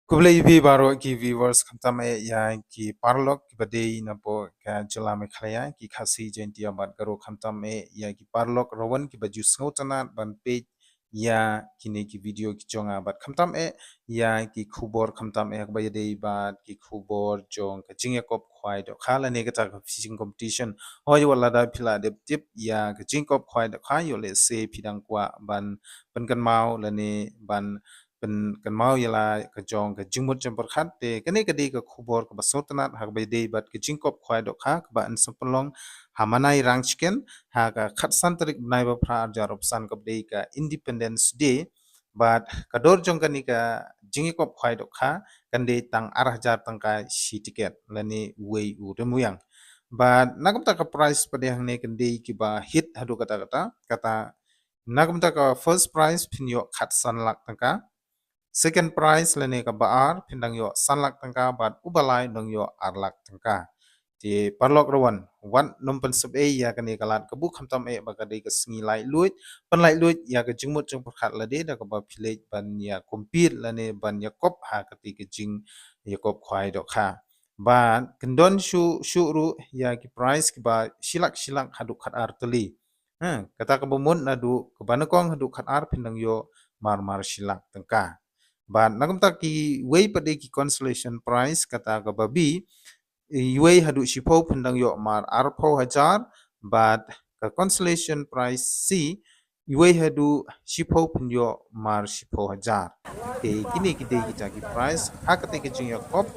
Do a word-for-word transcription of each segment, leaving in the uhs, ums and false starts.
Khublei ïa phi baroh ki viewers, khamtam eh ïa ki paralok kiba dei napoh ka jylla Meghalaya, ki Khasi, Jaintia bad Garo, khamtam eh ïa ki paralok Rawan kiba ju sngewtynnat ban peit ïa kine ki video ki jong nga, bad khamtam eh ïa ki khubor, khamtam eh kaba ïadei bad ki khubor jong ka jingïakop khwai dohkha lane kata ka fishing competition. Hooid, wat lada phi la dep tip ïa ka jingïakop khwai dohkha, ïoh lehse phi dang kwah ban pynkynmaw lane ban pynkynmaw ïa la ka jong ka jingmut jingpyrkhat. Te kane ka dei ka khubor kaba sngewtynnat ha kaba ïadei bad ka jingïakop khwai dohkha kaba yn sa pynlong ha Manai Rangchiken ha ka khatsan tarik bnai ba phra arhajar arphew san, kaba dei ka Independence Day. Bad ka dor jong kane ka jingïakop khwai dohkha kan dei tang ar hajar tyngka shi tiket lane uwei u rymwiang. Bad na ka bynta ka prize pat hangne kan dei kiba hit haduh katta katta, kata na ka bynta ka first prize phin ïoh khatsan lak tyngka, second prize lane kaba ar phin dang ïoh san lak tyngka, bad uba lai dang ïoh ar lak tyngka. Te paralok Rawan, wat nym pynsep ei ïa kane ka lad ka buk, khamtam eh ba ka dei ka sngi laitluid, pynlaitluid ïa ka jingmut jingpyrkhat lade da kaba phi leit ban ïa compete lane ban ïakop ha kata ka jingïakop khwai dohkha. Bad kyndon shuh shuh ruh ïa ki prize kiba shi lak shi lak haduh khatar tylli. Ha, kata kaba mut naduh kaba nyngkong haduh khatar phin dang ïoh mar mar shi lak tyngka. Bad na ka bynta kiwei pat de ki consolation prize, kata kaba B, iwei haduh shiphew phin dang ïoh mar arphew hajar, bad ka consolation prize C, iwei haduh shiphew phin ïoh mar shiphew hajar. Te kine ki dei kita ki prize ha kata ka jingïakop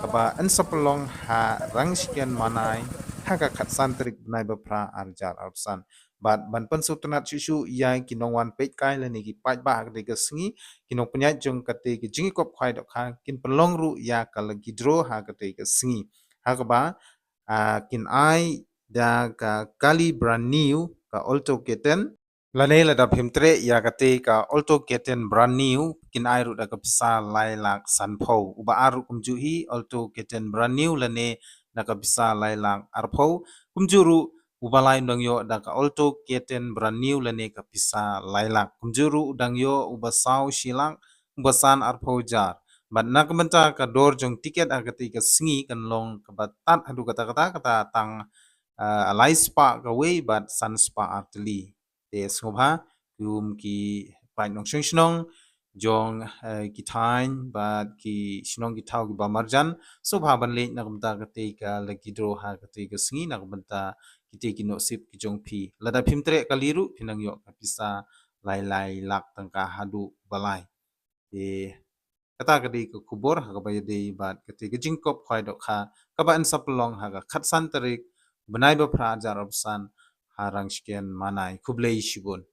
kaba yn sa pynlong ha Rangchiken Manai ha ka khatsan tarik bnai ba phra arhajar arphew san. Bad ban pynsngewtynnat shuh shuh ïa ki nongwan peitkai lane ki paidbah ha kata ka sngi, ki nongpynïaid jong kata ka jingïakop khwai dohkha kin pynlong ruh ïa ka lucky draw ha kata ka sngi, ha kaba, ah, kin ai da ka kali brand new, ka Alto K ten, lane lada phim treh ïa kata ka Alto K ten brand new kin ai ruh da ka pisa lai lak sanphew. Uba ar ruh kumjuh hi, Alto K ten brand new lane da ka pisa lai lak arphew. Kumjuh ruh uba lai u dang ïoh da ka Alto K ten brand new lane ka pisa lai lak. Kumjuh ruh u dang ïoh uba saw shi lak, uba san arphew hajar. Bad na ka bynta ka dor jong tiket ha kata ka sngi kan long kaba tad haduh katta katta, kata tang, ah, lai spah kawei bad san spah artylli. Te sngewbha kum ki paid nongshong shnong jong, eh, ki thaiñ bad ki shnong ki thaw kiba marjan, sngewbha ban leit na ka bynta kata ka lucky draw ha kata ka sngi na ka bynta kita ki nusip ki jong phi. Lada phim treh kali ruh phin nang ïoh ka pisa lai lai lak tyngka haduh ba lai. Te kata ka dei ka khubor ha kaba ïadei bad kata ka jingïakop khwai dohkha kaba yn sa pynlong ha ka khatsan tarik bnai ba phra arhajar arphew san ha Rangchiken Manai. Khublei shibun.